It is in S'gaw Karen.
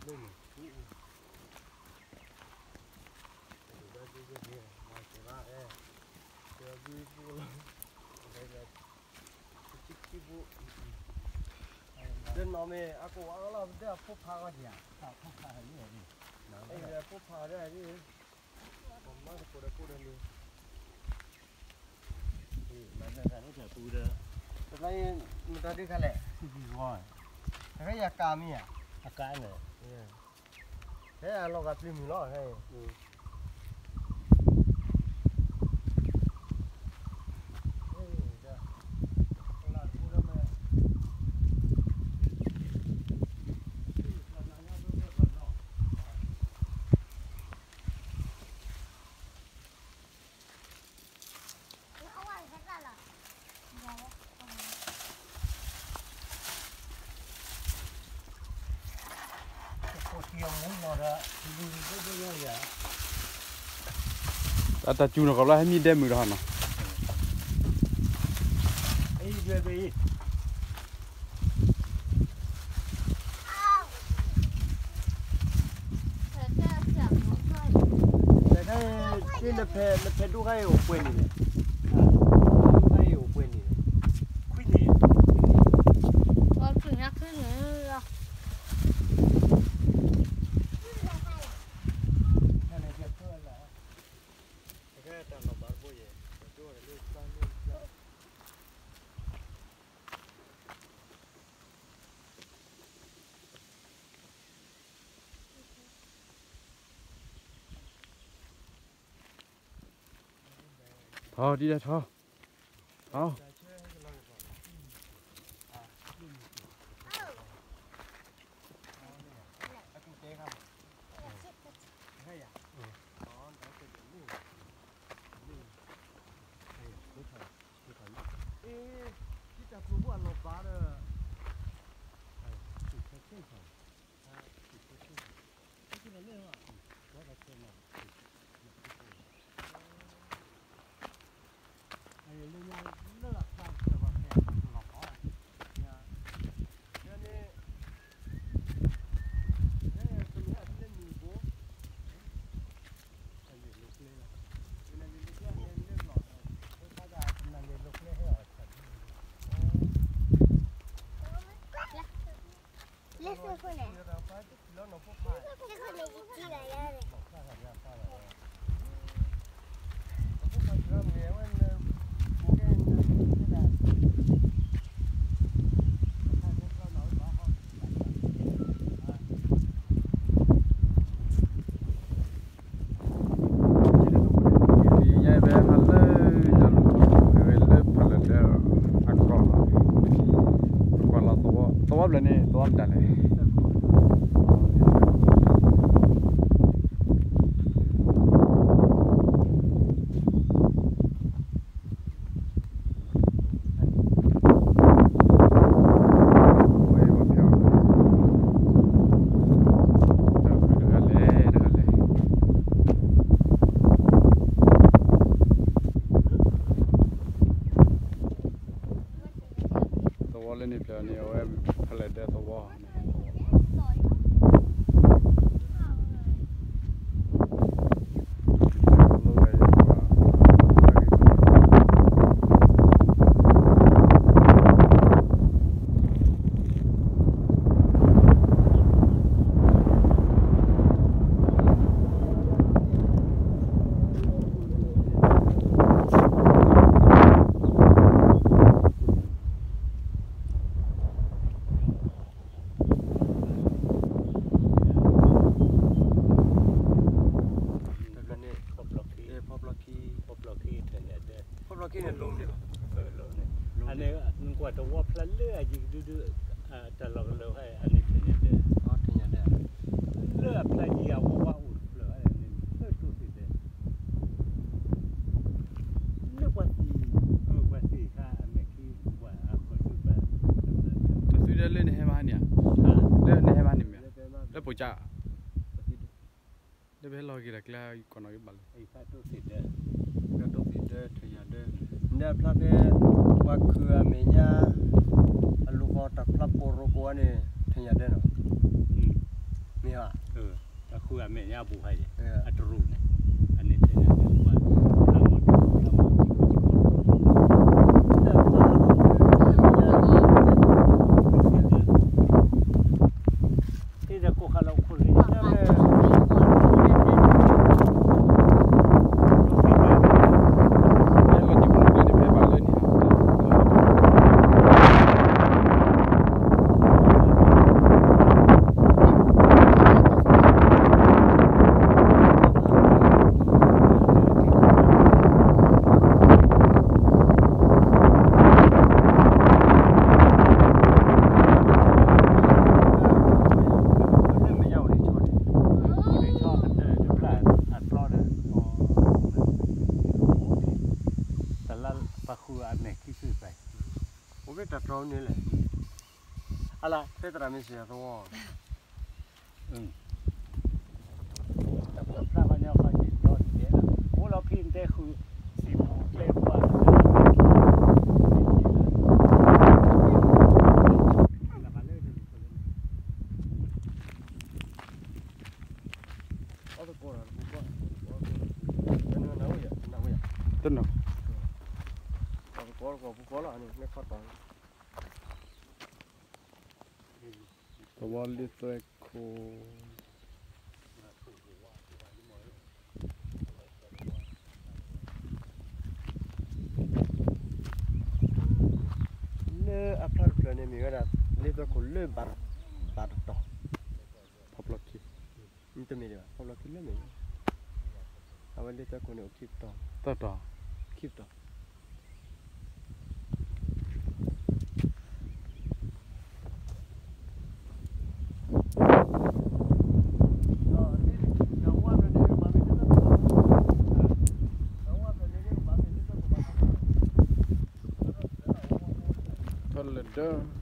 ဒီးနီၢ်မ့ၢ်အကိးအါလီၤ ဒ်အဖိဖးဂီၢ်ကယၤ, ဖိဖးဒ်, ဖိဖးဒ်, ပမၤသကိးဒီးဖိဒီးလံ, တၢ်အံၤ မတၤဒုးခါလဲၣ်, တခါယၤကးမ့ၢ်ဧါ, အကးန့ၣ်, ဖဲအလီၤဂာ်ပျံၤမုၢ်လီၤ, တၢ်တၢ်စူၤနီၤ ကဘျီဟဲမံဒဲမုာ်ဒီးဟီနီၤ, တၢ်ခဲအံၤ နဖဲဒိၣ်ခါအံၤအိၣ်ပှဲၤနံၣ်လဲၣ်, ဒိၣ်ခါအံၤအိၣ်ပှဲၤနံၣ်လဲၣ်, ခွံနံၣ်, ခွံနံၣ်, တၢ်လီၤဘၣ်တဘိယဲၢ်, ထီၣ်ဒ်လဲၣ်ထီၣ်, ထီၣ်, တၢ်ကျိၤဖိအလီၤဘၣ်ဒီး လၢစိခိၣ်န့ၣ်, စိခိၣ်န့ၣ် ယထံၣ်ဂၤယါန့ၣ်, ဒ်ညါအံၤ ပဟဲဟးလၢတၢ်လူၤဖီခိၣ် ဝဲလၢဖးလဲၢ်ဒၢအကီၢ်လီၤ, ပကွၢ်လီၤသဝီ သဝီဖျၢၣ်န့ၣ် သဝီမတၤလဲၣ်. သဝီလၢန့ၣ်ဖျၢၣ်န့ၣ် အဝဲဖးလဲၢ်ဒၢသဝီန့ၣ် ဖီၣ်ဖျီခံ, ဖီၣ်ဖျီခံန့ၣ် ဖီၣ်ဖျီခံန့ၣ် လိၤန့ၣ်လီၤ, အန့ၣ် နကွၢ်တဝီဖျါလၢအယံၤကဒုဒု, တၢ်လီၢ်ကလၢၤဟဲ အန့ၣ်ထံၣ်န့ၣ်ဒဲး, လၢအဖျါယံၤအဝါဝါအိၣ်တဖျၢၣ်န့ၣ် လၢတိၢ်သ့ၣ်ဒဲး, လၢပှၤသ့ၣ်, ပှၤသ့ၣ်ခါအမဲာ်ခံ ပှၤအဃၢၤစုပှၤ, လၢနဟဲမၤန့ၣ်မ့ၢ်, လၢပိကၢ်, လၢပဟဲလီၤက့ၤဒီးကျဲကိးနီၢ်ဂံၢ်ဘၣ်လၢ ဒီးဖျါဖဲ ပှၤခုးအမဲာ်ညါ အလူၤဃီတၢ်ဖျါပိာ်ရိကိးဝဲန့ၣ် ထၢညၣ်ဒၢနီၤ, မ့ၢ်ဧါ, တၢ်ခုးအမဲာ်ညါအဘူးဟဲအံၤ အတရူးန့ၣ် အန့ၣ်ထၢညၣ်ဒၢပှၤ ဖျါမီၢ်တၢ်ဖျါမီၢ် ဒီးကိးဃာ်လီၤခိၣ်ရ့ၣ် တၢ်လၢပှၤဃုအမဲာ်ခံစုပၤ အိၣ်ဖဲတၢ်တြီန့ၣ်လဲၣ်, အလၢဖဲသရၣ်မ့ၢ်စၢၤသဝီ တၢ်ဖျါဖျါဖျါညီဖျါက့ၤဒီးတဲလီၤ အိၣ်လီၤဖံတဲဃု စံာ်ပူၤကျဲပှၤ တနီၤ, သဝီလ့သွဲခိၣ် လၢအဖျါတဖျၢၣ်န့ၣ်မ့ၢ်ဝဲဒၣ် လ့သွဲခိၣ်လၢဘၣ်တတီၤ, ဖီပျီခံ, တမ့ၢ်ဒံးဘၣ် ဖီပျီခံလၢမ့ၢ်, အဝဲလ့သွဲခိၣ်န့ၣ်အိၣ်ခံပတီၤ, ခံပတီၤ ထီၣ်လၢဒၢ